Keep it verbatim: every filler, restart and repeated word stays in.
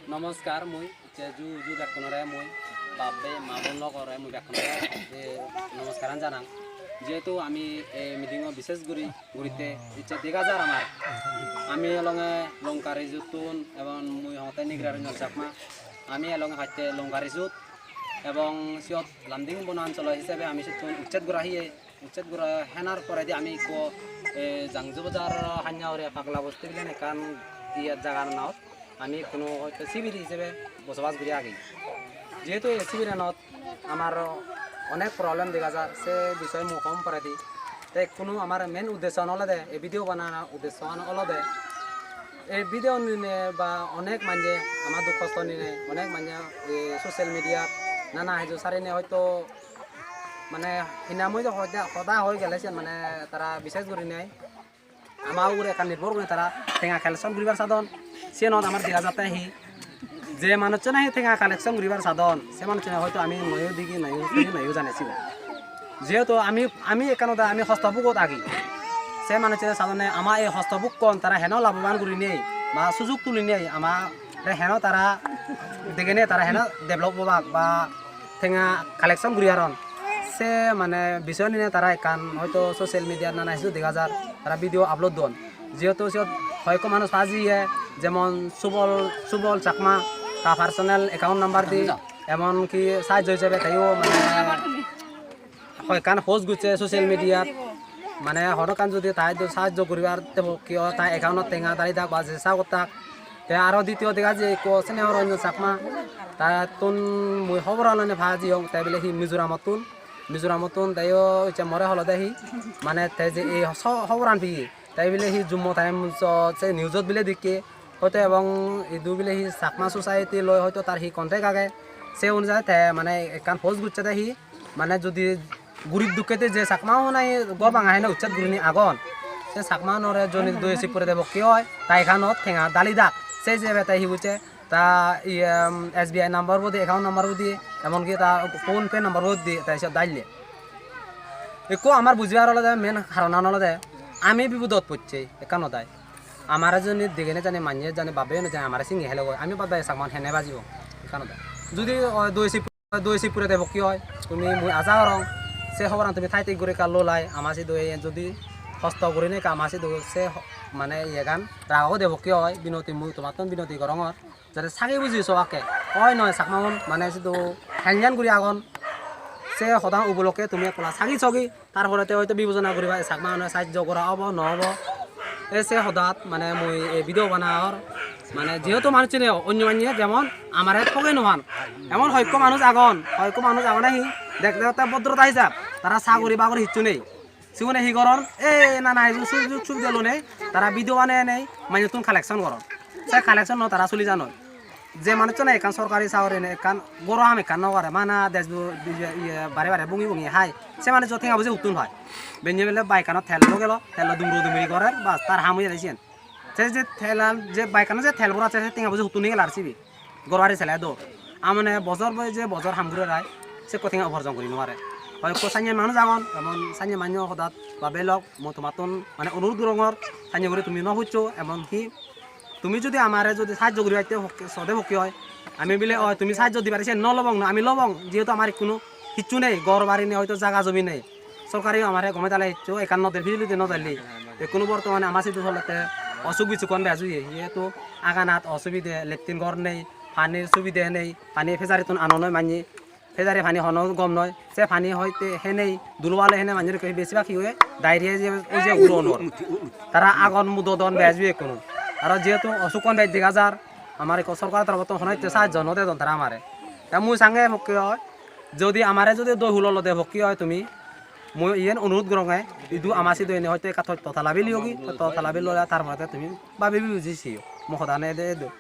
Namaskar, mui icche ju ju bekkunore mui bap bhei ma bon logore mui bekkunore, eh, namaskaran janang. Jehetu ami ei meeting-o bishesh guri guritte icche dega jar amar. Ami olonge Longkari juttun ebong mui hongotte Nigra Ranjan Chakma. Ami elonge patte Longkari jut ebong siyot Lumding Bono Ancholo hisebe ami sittun uchched gora hiye. Uchched gora henar poredi ami ikko, eh, Jangju Bazar hanya hure Pagla Bosti bilen ekkan iye jaga nanot ami hono hoito sibir hisebe bosobas guri agi. Jehetu ei sibiranot amar onek problem dega jar, se bisoye mui hom poredi. Te ikkunu amar main uddessoan olode, ei video banana uddessoan olode, ei video nine ba onek manje ama duk hosto nine, onek manje, eh, social media nana hiju sarine hoito mane hinamoi hoda, hoda hoi gele siyen mane tara bishesh gurinei ama ugure ekkan nirbhor gurinei tara tenga collection guribar sadon. Siyenot amar dega jatte hi, je manuccho nahi tenga collection guribar sadon, se manuccho nahi hoito ami noyo digi, noyo sini, noyo jane sibo. Jehetu ami, ami ekkan hoda ami hosto bugot agi, se manuccho sadonne ama ei hosto bukkon tara heno laboban gurinei ba sujug tulinei amare heno tara degene tara heno develop obak ba tenga collection guri aron. Se mane bisoy nine tara ekkan hoito social media nana hissu dega jar, tara video upload don. Jehetu siyot hoyekko manuj pa jiye, jemon Subol, Subol Chakma, ta personal account number di, emon ki sahajjo hisebe teyo mane hoyekkan post gocche social media-t, mane hono ekkan jodi ta idu sahajjo guribar tebo kiyo ta account-ot tenga dali dak ba je sagor tak. Te aro ditiyo dega je ikko sene Horonjo Chakma, tattun mui hobor alone pa jiyong, te bile hi Mizoramottun, Mizoramottun te yo icche more holode hi, mane te je ei so-, hoboran piye, te bile hi Jummo Times-ot se news-ot bile dikke, hoito ebong idu bile hi Chakma society loi hoito tar hi contact age, se onujai te mane ekkan post gocche de hi, mane jodi gorib dukkede je Chakma-un nahi ghor banga hene uchched gurinei agon, se Chakma-unore joni doi sip pure debokke oi, ta account-ot tenga dali dak, se jebe te hi gocche, ta iye, um, S B I number bo di, account number bo di, emon ki ta PhonePe number bo di, te siyot dalle. Ekko amar bujibar olode main haronan olode ami bipodot pocche ekkan hodai. Amare joni degene jani manye jani babbe jani amare singe hele goi, ami bad bade Chakma-un hene bajibo ekkan hodai. Jodi, o, doi sip Doi sip pure debokke oi, tumi mui aja gorong, se hoboran tumi thai thik guri ekka lolai, ama sidu iyen jodi hosto gurinei ekka ama sidu se ho-, mane iyegan rago debokke oi, binoti mui tomattun binoti gorongor, jate sagi buji so akke, oi noi Chakma-un mane sidu helnyan guri agon, se hodan ubolokke tumi ekkola sagi sogi, tar pore te hoito bibechona guriba Chakma-une sahajjo gora obo no obo, e se hodat mane mui ei video banangor. Mane jehetu manuchchune onyo manye jemon amare thoge no pan. Emon hoyekko manuj agon, hoyekko manuj agon nahi, dekte dekte bhodrota hisab, tara sagori bagori hissu nei. Sigune hi goron? E na na hissu sujug subide lonei tara video banei nei manjottun collection goron. Se collection-o tara suli janoi. Je manuchchune ekkan sorkari sagori nei, ekkan goro ham ekkan no gore, bana dej bo-, iye, iye, bare bare bungi bungi hai. Se manuchcho tenga poje huttun pai? Benne bele bike-anot tel loi gelo, tel loi dumro dumri gorer, bas, tar ham oye de siyen. Se je telan, je bike-anot je tel bora, se, se tenga poje huttun nigelar sibe? Ghor bari sele do. Amone bojor boi je bojor ham guri rai, se ekko tenga uparjon guri no pare. Hoyekko sanye manuj agon, emon sanye manjo hodat ba belok, mui tomattun mane onurot gorongor, sanye guri tumi no huccho, emon hi tumi jodi amare jodi sahajjo guribatte hokke, sode hokke oi, ami bile oi tumi sahajjo dibare siyen no lobong na, ami lobong, jehetu amar ikkunu hissu nei, ghor bari nei, hoito jaga jomi nei. Sorkare amare gome dale hissu ekkan no der, facility no delle. Ikkunu bortomane ama sidu solette osuk bisukkun bej oye, jehetu aganat osubide, lettin ghor nei, panir subide nei, pani pejarittun anon oi manye, pejari pani hono gom noi, se pani hoite henei dulubale hene manjor ekko besibak hi oye, diarrhea je, oi je uro onor. Tara agon mudodon bej oye ikkunu. Aro jehetu osukkun bej dega jar, amar ekko sorkar torobottun hono hitte sahajjo no dedon tara amare. Te mui sange pokke oi, jodi amare jodi doi hulo lode pokke oi tumi, mui iyen onurot goronge, idu ama sidu ene hoite ekka totto tala bili ogi, totto tala bili ole tar porede tumi babi buji siyo. Mo hodane ede edo.